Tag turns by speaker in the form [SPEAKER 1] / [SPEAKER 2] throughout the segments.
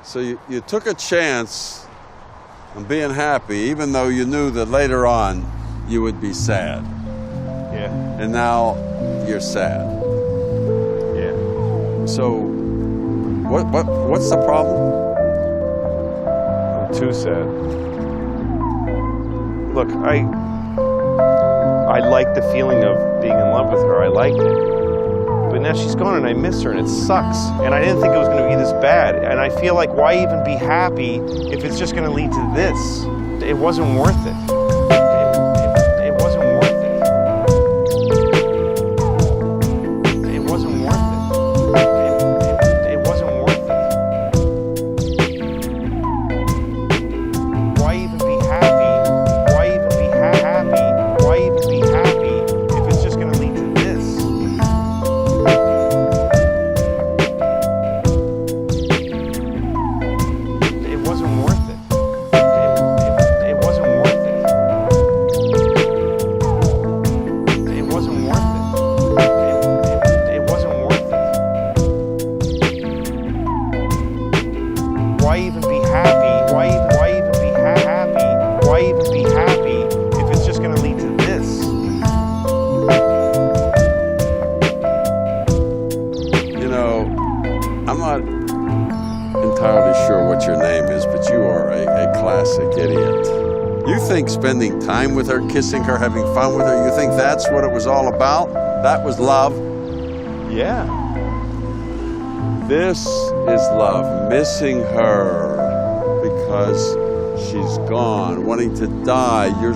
[SPEAKER 1] So you took a chance on being happy, even though you knew that later on you would be sad.
[SPEAKER 2] Yeah.
[SPEAKER 1] And now you're sad.
[SPEAKER 2] Yeah.
[SPEAKER 1] So what's the problem?
[SPEAKER 2] I'm too sad. Look, I like the feeling of being in love with her. I liked it. But now she's gone and I miss her and it sucks. And I didn't think it was going to be this bad. And I feel like why even be happy if it's just going to lead to this? It wasn't worth it. It wasn't worth it. It wasn't worth it. It wasn't worth it. Why even be happy? Why even be happy? Why even be happy if it's just going to lead to this? It wasn't worth it. It wasn't worth it. It wasn't worth it. It wasn't worth it. Why even be happy? Why even be happy? Why even be happy if it's just going to lead to this?
[SPEAKER 1] You know, I'm not entirely sure what your name is, but you are a classic idiot. You think spending time with her, kissing her, having fun with her, you think that's what it was all about? That was love?
[SPEAKER 2] Yeah.
[SPEAKER 1] This is love, missing her because she's gone, wanting to die. You're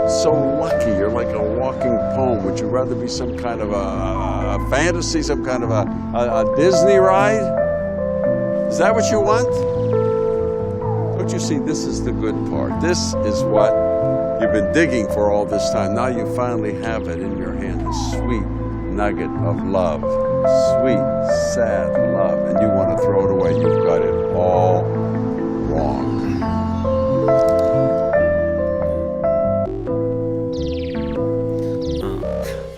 [SPEAKER 1] so lucky. You're like a walking poem. Would you rather be some kind of a fantasy, some kind of a Disney ride? Is that what you want? Don't you see, this is the good part. This is what you've been digging for all this time. Now you finally have it in your hand, a sweet nugget of love. Sweet, sad love. And you want to throw it away. You've got it all wrong.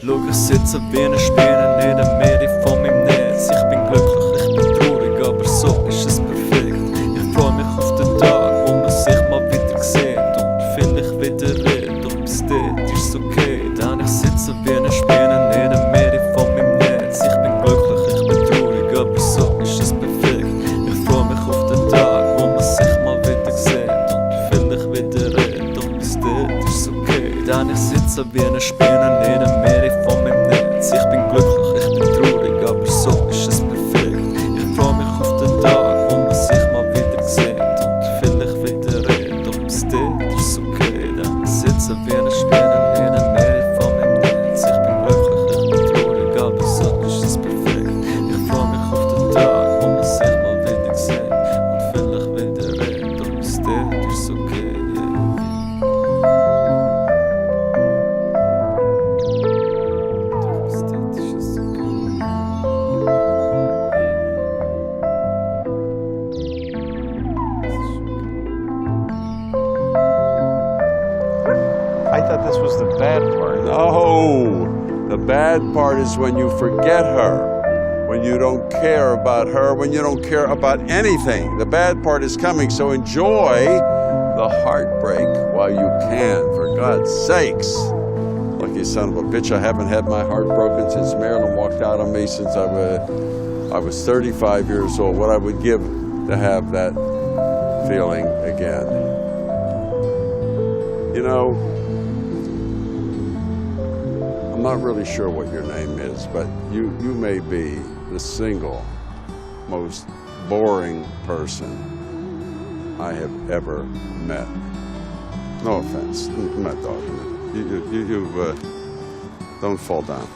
[SPEAKER 3] Schau, ich sitze wie ein Spinnen in der Mitte von meinem Netz. Ich bin glücklich, ich bin traurig, aber so ist es perfekt. Ich freue mich auf den Tag, wo man sich mal wieder sieht und vielleicht wieder redet. Doch bis dort ist es okay, denn ich sitze wie ein Spinnen in der Mitte von meinem Netz. Ich bin glücklich, ich bin traurig, aber so ist es perfekt. Ich freue mich auf den Tag, wo man sich mal wieder sieht und vielleicht wieder redet. Doch bis dort ist es okay, denn ich sitze wie ein Spinnen in der Mitte von meinem Netz. Ich bin glücklich, ich bin traurig, aber so ist es perfekt. Ich freue mich auf den Tag, wo man sich mal wieder sieht und vielleicht wieder redet. Doch bis dort ist es okay, denn ich sitze wie ein Spinnen in der Mitte von meinem Netz. Ich bin glücklich, ich bin traurig, aber so ist es perfekt. Ich freue mich auf den Tag, wo man sich mal wieder sieht und vielleicht wieder redet. Doch bis dort ist es okay, yeah.
[SPEAKER 2] I thought this was the bad part.
[SPEAKER 1] No, the bad part is when you forget her, when you don't care about her, when you don't care about anything. The bad part is coming, so enjoy the heartbreak while you can, for God's sakes. Lucky son of a bitch, I haven't had my heart broken since Marilyn walked out on me since I was 35 years old. What I would give to have that feeling again. You know, I'm not really sure what your name is, but you may be the single most boring person I have ever met. No offense, I'm not dogging it. Don't fall down.